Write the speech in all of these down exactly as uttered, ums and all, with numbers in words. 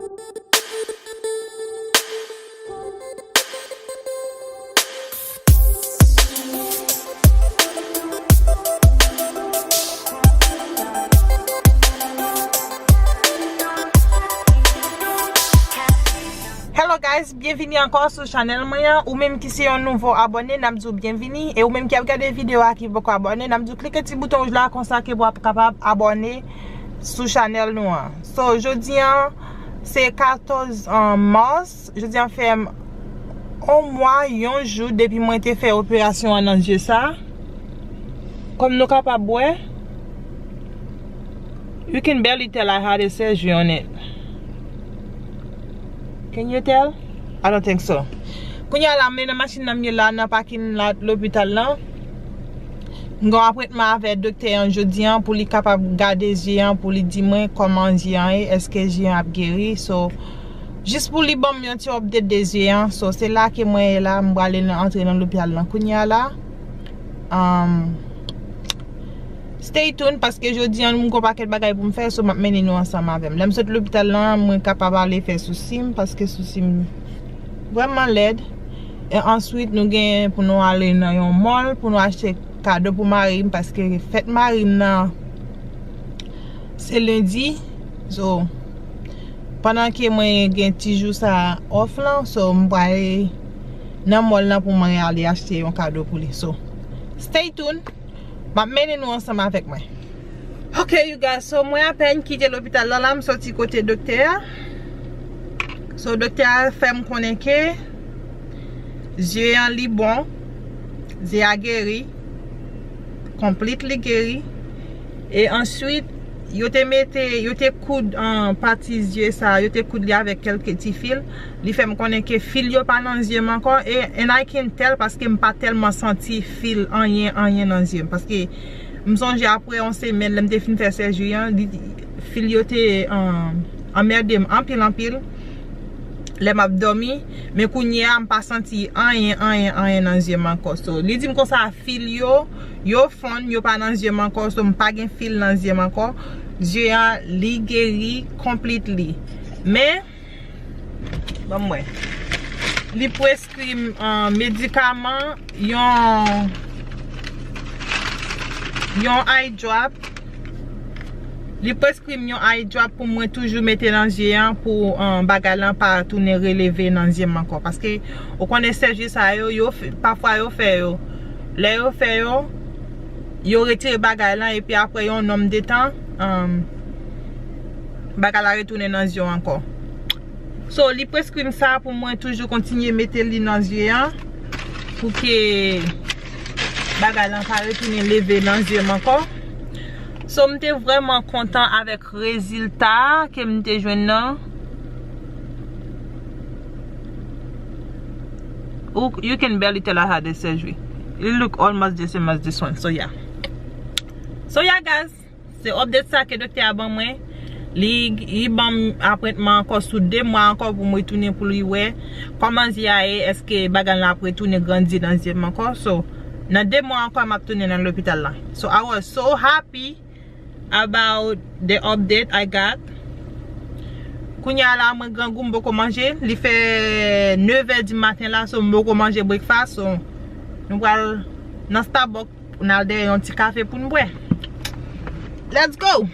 Hello guys, byenvini ankò sou chanèl mwen an. Ou menm ki se yon nouvo abòne, n ap di w byenvini. E ou menm ki ap gade videyo a ki poko abòne, n ap di w klike ti bouton wouj la konsa ke w ap kapab abòne sou chanèl nou an. So, jodi an, se katòz, um, mas. Jodi an fè yon mwa, yon jou depi mwen te fè operasyon an nan zye sa. Kòm nou kapab wè, you can barely tell I had a surgery on it. Can you tell? I don't think so. Kounye a la, m nan machin nan, m ye la nan pakin la, lopital lan. M gen yon apwentman avèk doktè an jodi an pou li kapab gade zye an, pou li di mwen kòman zye an ye, èske zye an ap geri. So, jis pou li ban m yon ti update de zye an. So, se la ke mwen ye la, m prale nan, antre nan lopital lan kounye a la. Um, stay tuned, paske jodi an, m gon pakèt bagay pou m fè, so m ap mennen nou ansanm avè m. Lè m sot lopital lan, mwen kapab ale fè sousi m, paske sousi m vrèman lèd. E answit, nou gen pou nou ale nan yon mall pou nou achte kado pou mari m, paske fèt mari m nan se lendi. So, pandan ke mwen gen ti jou sa off lan, so, m prale nan mall lan pou mwen ale achte yon kado pou li. So, stay tuned. M ap mennen nou ansanm avèk mwen. Ok, you guys, so mwen apèn kite lopital lan la, m soti kote doktè a. So, doktè a fè m konnen ke zye an li bon, zye a geri, completely geri. E answit, yo te mete, yo te koud, an, pati zye sa, yo te koud li avèk kèlke ti fil. Li fè m konnen ke fil yo pa nan zye m ankò, e, and I can tell paske m pa tèlman santi fil anyen, anyen nan zye m. Paske m sonje apre yon semèn, lè m te fin fè sèjri an, li, fil yo te, um, anmède m anpil, anpil. Lè m ap dòmi, men kounye a, m pa santi anyen, anyen, anyen nan zye m ankò. So, li di m konsa, fil yo, yo fonn, yo pa nan zye m ankò. So, m pa gen fil nan zye m ankò. Zye an, li geri completely. Men, ban m wè. Li preskri m, uh, medikaman, yon, yon eye drop. Li preskri m yon eye drop pou mwen toujou mete nan zye an pou, uh, bagay lan pa tounen releve nan zye m ankò. Paske, ou konnen sèjri sa yo, yo fè, pafwa yo fè yo. Lè yo fè yo, yo retire bagay lan, epi apre yon nonm de tan, um, bagay la retounen nan zye w ankò. So, li preskri m sa pou mwen toujou kontinye mete li nan zye an, pou ke bagay lan pa retounen leve nan zye m ankò. So, m te vrèman kontan avèk rezilta ke m te jwenn nan. Ou, you can barely tell I had the surgery. It look almost the same as this one. So, yeah. So, yeah, guys. Se update sa ke doktè a ban mwen. Li, li ban m apwentman ankò sou de mwa ankò pou m retounen pou li wè kòman zye a ye, èske bagay la ap retounen grandi nan zye m ankò. So, nan de mwa ankò, m ap tounen nan lopital la. So, I was so happy about the update I got. Kounye a la, mwen grangou, m poko manje. Li fè nevè di maten la, so m poko manje breakfast. So, nou pral nan Starbucks pou n al dèyè yon ti kafe pou n bwè. Let's go!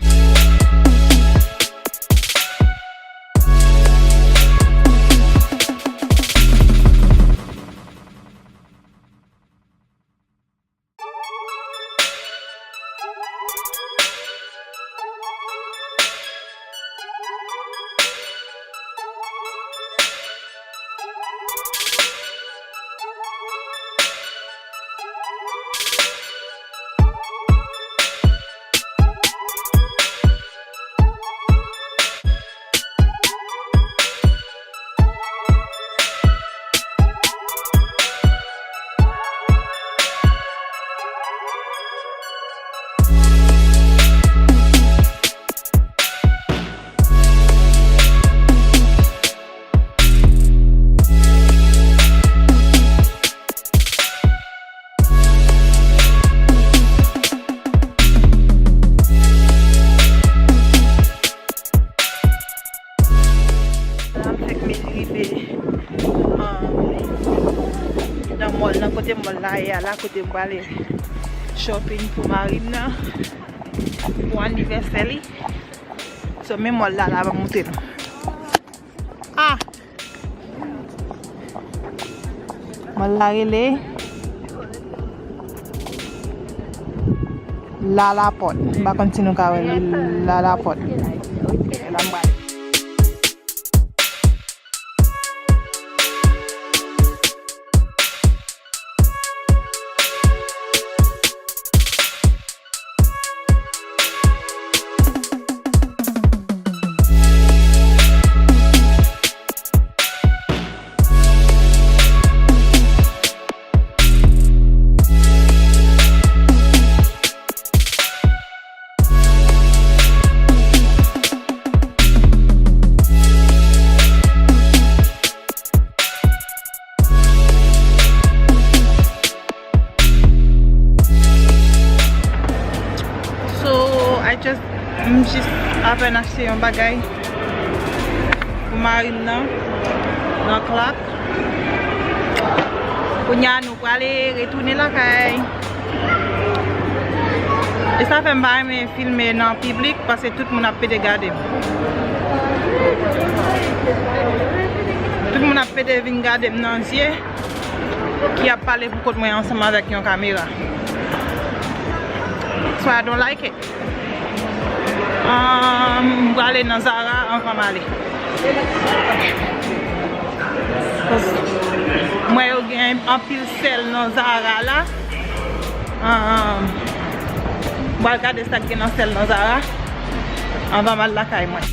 La, m fèk rive, um, nan mall nan, kote mall la ye a la, kote m prale shopping pou mari m nan, pou anivèsè li. So, men mall la, la, m ap montre nou. Ah! Mall la rele Lalapòt. M pa konn si nou ka wè li, Lalapòt. So, I just, m jis apèn achte yon bagay pou mari m nan, nan Clark. Kounye a nou prale retounen lakay. E sa fè m pa renmen filme nan piblik, paske tout moun ap pede gade m. Tout moun ap pede vin gade m nan zye, ki ap pale pou kont mwen ansanm avèk yon kamera. So I don't like it. Um, m prale nan Zara anvan m ale. Mwen yo gen anpil sèl nan Zara la. Um, m pral gade sa k gen nan sèl nan Zara anvan m al lakay mwen.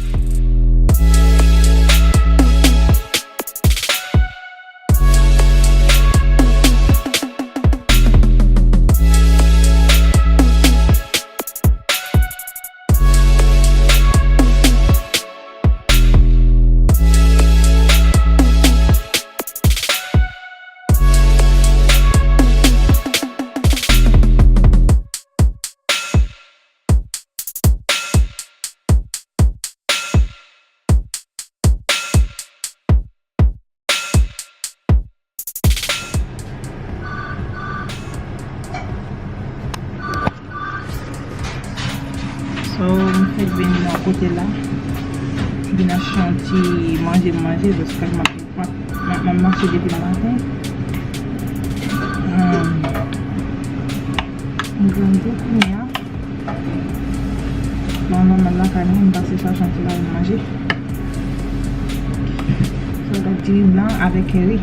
So, m fèk vin nan kote la. Vin achte yon ti manje m manje, paske m ap, m ap, m ap, m ap mache depi nan maten. Um, m grangou kounye a. Bon, nòmal lakay mwen, m pase chache yon ti bagay manje. Sa w gade diri blan avèk kari.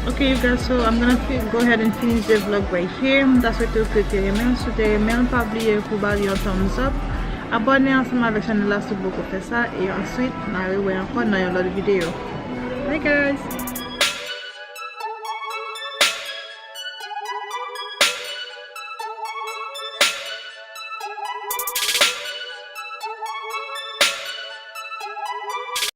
Okay, you guys, so I'm gonna fi- go ahead and finish the vlog right here. M ta swete w ke te renmen l. Si w te renmen l, pa bliye pou ba l yon thumbs up. Abòne ansanm avèk chanèl la si w poko fè sa. E answit, n a rewè ankò nan yon lòt videyo. Bye, guys!